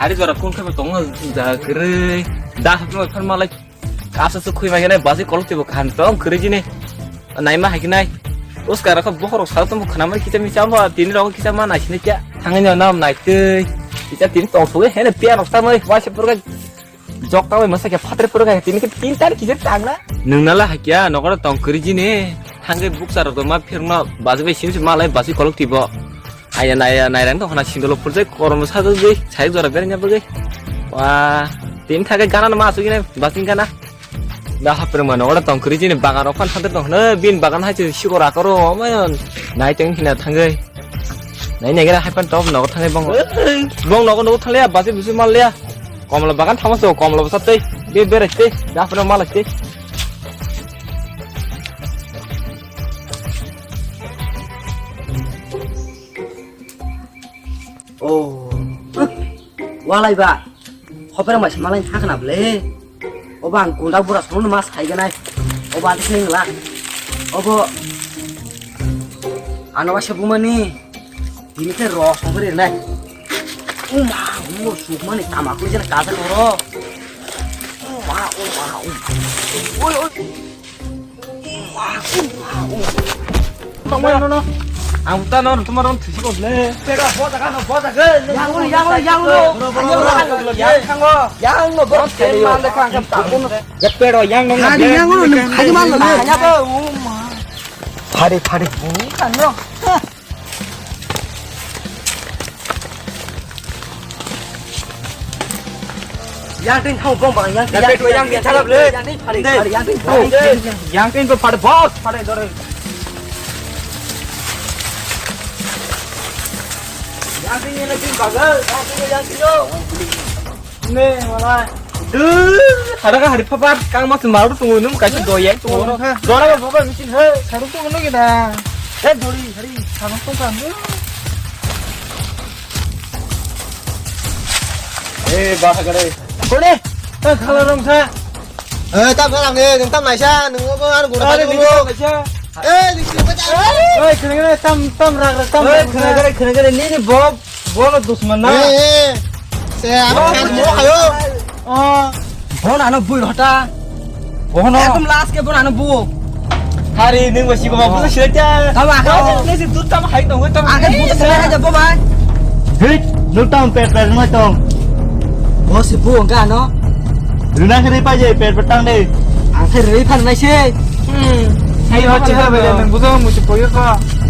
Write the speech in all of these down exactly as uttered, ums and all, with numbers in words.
Hari jora kun khe tongo da kwrwi. Da hapno phar malai. Asa su khui mai nai basi kolok tibo khan tong kwrwi jini. Nai ma hai nai. Uska rakha bokhorok sa tong khana mai kicha mi cham ba tini rok kicha ma nai sini cha. Thangni no nam nai tei. Kicha tini tong thwe hene pia rok ta mai wa se purga. Jok ta mai masa ke phatre purga tini ke tin tar kicha tang na. Nung nala hakya nokora tong kwrwi jini. Thangwi buksa rok ma phirno basi bai sim sim malai basi kolok tibo. Aya naya nairang tong khana sindolo phurjak korom sajak jai sai jora bernya bagwi. Wa tin thake gana ma asugina basing gana. Da hapre mano ora tong kri jini bagan rok phan phan tong khana bin bagan hai sikor akoro omayon nai teng hina thangwi. Nai nai gana hai phan top nogo thangwi bong. Bong nogo nogo thanglia basi busi mallia. Komla bagan thamo so komla basa tei be berai tei da hapre malak tei. Oh. Walai ba. Hopera mai samalai thangna ble. Oba ang gunda bura sono mas khai ganai. Oba ante sing la. Obo. Ano wasa bumani. Dini khe ro songri nai. Uma, uma sukmani tamakli jana kaja koro. Uma, uma, uma. Oi, oi. Tongmai no no. Ang ta no tomar on thisi ko le. Pega boda ka no boda ge. Yang lo, yang lo, yang lo. Yang lo, yang lo. Yang lo bro. Yang lo bro. Yang lo. Ya pero yang lo. Hari yang lo, hari mal lo. Hanya ba uma. Phari phari. Kan no. Yang tin thau bong bang yang tin. Yang tin yang tin thalap le. Yang tin phari phari yang tin thau. Yang tin to phari boss phari dore. Yang tin yang tin bagal yang tin yang tin yo. Ne wala. Duh, haraka hari phapat kang mas maru tungu num kaisa doyang tungu. Dora ba baba misin he. Saru tungu no gida. Eh dori hari saru tungu kan. Eh bah gare. Kone? Eh khala rong sa. Eh tam salam ne, nung tam naisa, nung obo ar gura. Are ni tam naisa. Eh ni sini baca. Eh kene kene tam tam rak rak tam. Eh kene kene kene kene ni ni bob. Bono dusman na. Eh, eh. Se ano khas mo khayo. Oh. Bono ano bui hota. Bono. Ekdom last ke bono ano bu. Hari ning wasi ko mabu sila cha. Tama ka. Ni si dur tam hai tong tam. Ake bu to sila aja bo bai. Hei, dur tam pet pet mo tong. Bo si bu ang ka ano. Rina kiri pa je pet petang de. Ang khe rwi phan nai se. Hmm. Hai ho che ha bele nang bujo mu che poye kho.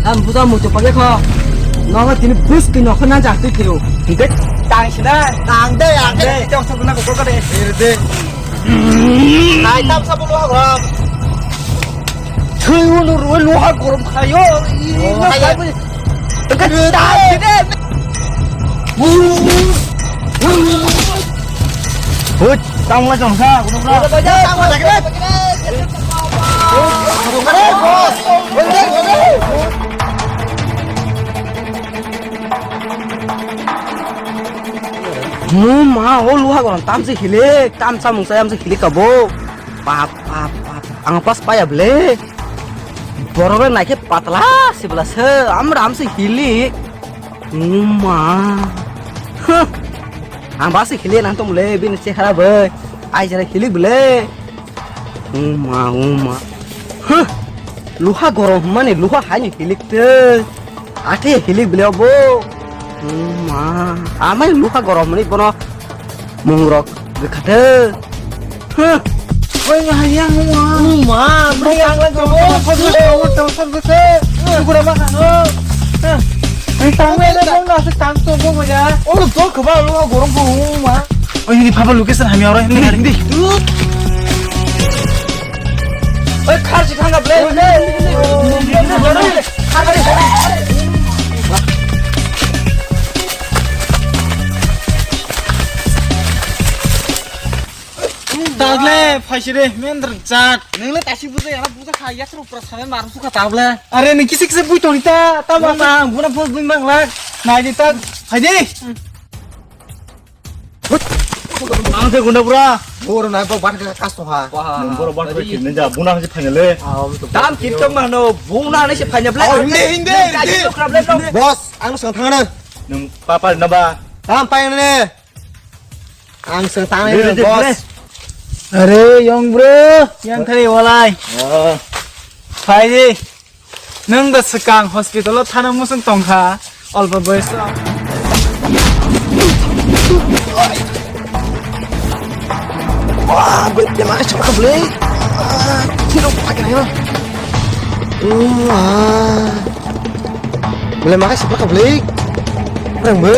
Ang bujo mu che poye kho. Nogo tini bus ki nokho na jak twi phiro. Hingke tang si na. Tang de ang de. Chok sok na ko ko de. Ir de. Hai tam sa bolo ha. Thui unu rui luha gorom khayo. Hoi, tang la jong sa, kuno bra. Mo ma, o luha gorom tam se hilik, tam samung sa yam se hilik kabo. Pap, pap, pap. Ang pas paya ble. Borok le naikhe patla sibla se amra amse hili. Uma. Huh. Ang ba se hili nang tong le bini chehara bai. Ai jara hili ble. Uma, uma. Huh. Luha gorom mani luha haini hilik te. Athe hilik ble obo. Uma. Amai luha gorom mani bono. Mungrok gakhathe. Huh. Oi, hayang, uma. Uma, mayang lagi. Oh, bagus, bagus, bagus, bagus. Syukur apa kan? Oh. Hah. Ini tamu ada dong, nasi tang tu, gua ya. Oh, lu tuh kebal, lu gorong, gua, uma. Oh, ini papa lukisan kami orang ini hari ini. Oi, khar si khanga ble. Tagle, phaisire, mendreng chat. Nengla tasi buja, yana buja kha, yasro pura same maru sukha tagle. Are, neng kisi kisi bui toni ta, ta ma. Buna, buna bui mangla. Nai di ta, phai di. Ang se gunda pura. Boro nai bok ban ka kasto ha. Nung boro ban ka kit ninja buna se phanya le. Dam kit tong mano buna ne se phanya ble. Oh, hindi, hindi, hindi. Boss, ang sang thangana. Nung papa na ba. Dam pai ne. Ang se tangnai, boss. Are, young bro, yang thari walai. Oh. Phai di. Nwng da swkang hospital o thana muchung tongkha, olpo boyes o. Wah, gue dia mana coba beli? Ah, kilo pakai ya. Wah. Beli makai siapa kau beli? Orang be.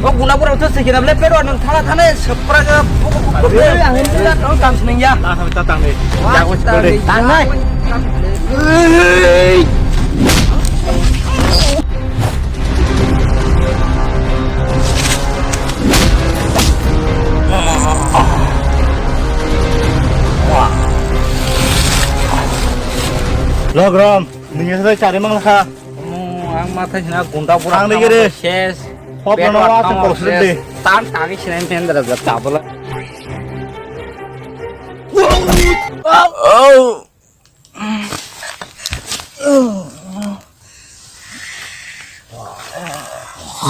O guna bura utha sikira ble pero nung thana thana sepra ga puku puku ble ang ini la tong kam sineng ya. Tang tang tang ni. Jago sepra de. Tang nai. Logrom, nini sai chari mang kha. Ang mathai sina gunda pura. Ang degi re. Ses. Hop no wa se kok sre de. Tan tagi sina pendra da tabla. Oh.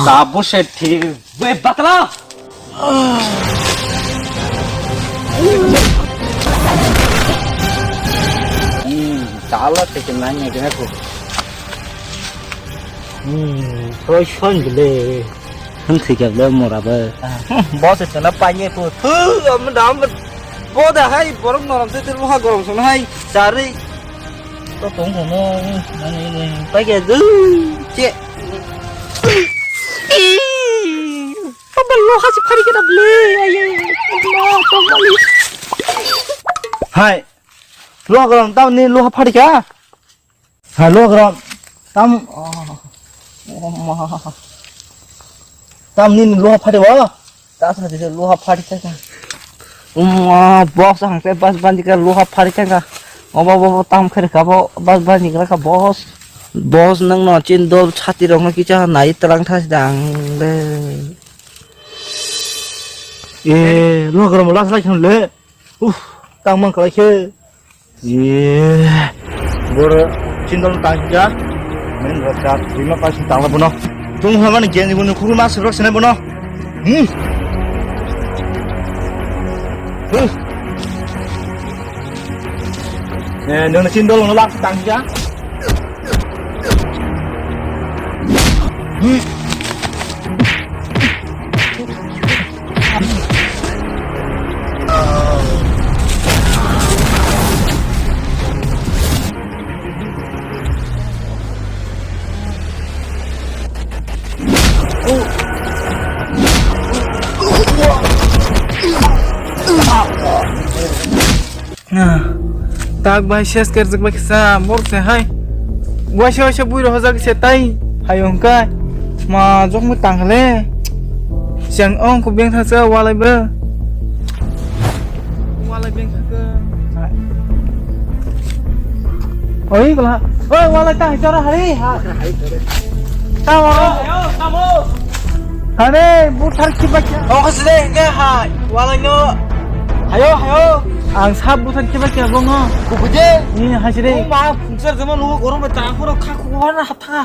Tabu se thi. We batla. Hmm, chala te ke nanya ke ko. Hmm, koi son bile. Hwn thwi kha bile mora bo. Bo se chana panye ko. Thu, am dam. Bo da hai borok norom te te ha gorom son hai. Chari. To tong kono. Nani ni. Pai ke du. Che. Papa lo ha si phari kena bile. Ayo. Ma, papa li. Hai. Lo ha gorom tam ni lo ha phari kha. Hello, Gram. Tam, oh, oh, ma. Tam nini luha phari bo? Ta sa de luha phari ta ka. Um, ah, boss ang te bas banji ka luha phari ta ka. Obo, bo, bo, tam khere ka bo, bas banji ka ka boss. Boss nang no chin dol chati rok no kicha nai tlang thas dang de. E, luha gram las lai khun le. Uf, tang mang khlai khe. Ye, boro chindol tangja. Main rasa lima pas tangla bono. Tung hama ni gen gunu kuru mas rok sene bono. Hmm. Huh. Eh, nang chindol no lak tangja. Hmm. Tak bai ses kerjak bai kisa mor se hai. Waisa waisa bui rohojak se tai hai hwnkhe ma jokmwi tang le. Cheng ong ku beng thangsa walai bo. Walai beng thangsa. Oi kala. Oi walai ta hai chara hari ha. Ta wa. Hane buthar kiba kya. Ong khasile hingke hai. Walai no. Hayo hayo. Ang sab buthar kiba kya bongo. Kubuje. Ni hasire. Ong ma phungsar jama lugo gorom bai tang khoro kha khoro na haptha.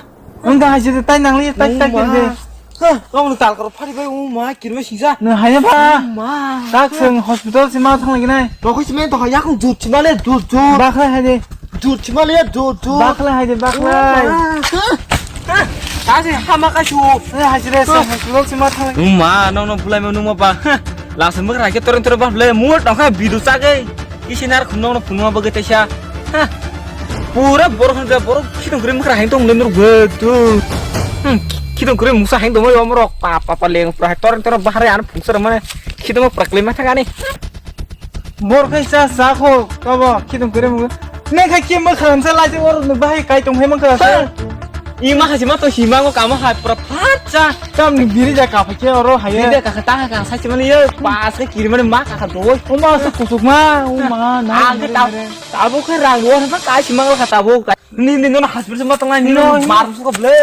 Ang da hasire tai nang li tai tai kya je. Ha, long ni tal koro phari bai ong ma kirme singsa. No haya ba. Ong ma. Tak seng hospital sima thang lagi nai. Tokoi sima to yakung jut sima le jut jut. Bakha hai de. Jut chima le jut jut. Bakla hai de bakla. Ta se hama ka chu. Eh, hai jire se, hai jire chima thang. Nung ma nong nong bulai ma nung ma ba. Lasa mak rai ke toreng toreng ba le mu tong kha bidu sa ke. Isi nar khum nong nong phunuma ba ke te sha. Pura borok hwn ke borok khitong kre mak rai tong le nur ge tu. Hmm, khitong kre musa hai tong mo rok pa pa pa leng pra toreng toreng ba hare an phung sar mane. Khitong mak pra kle ma thang ani. Bor khai cha cha kho, kabo, khitong kore mo. Ne khai ke ma khan sa lai oro no bahai kai tong hai ma kha sa. I ma kha si ma to si ma ngo kama hai pura phat cha. Tam ni biri ja ka pha ke oro hai. Biri ja ka kha ta ka sa chi ma ni yo pas ke kiri ma ni ma ka kha do. O ma sa kusuk ma, o ma na. Ang ke ta, ta bo kha rang wo sa ka si ma ka ta bo. Ni ni no hospital ma tong lai ni no mar su ko ble.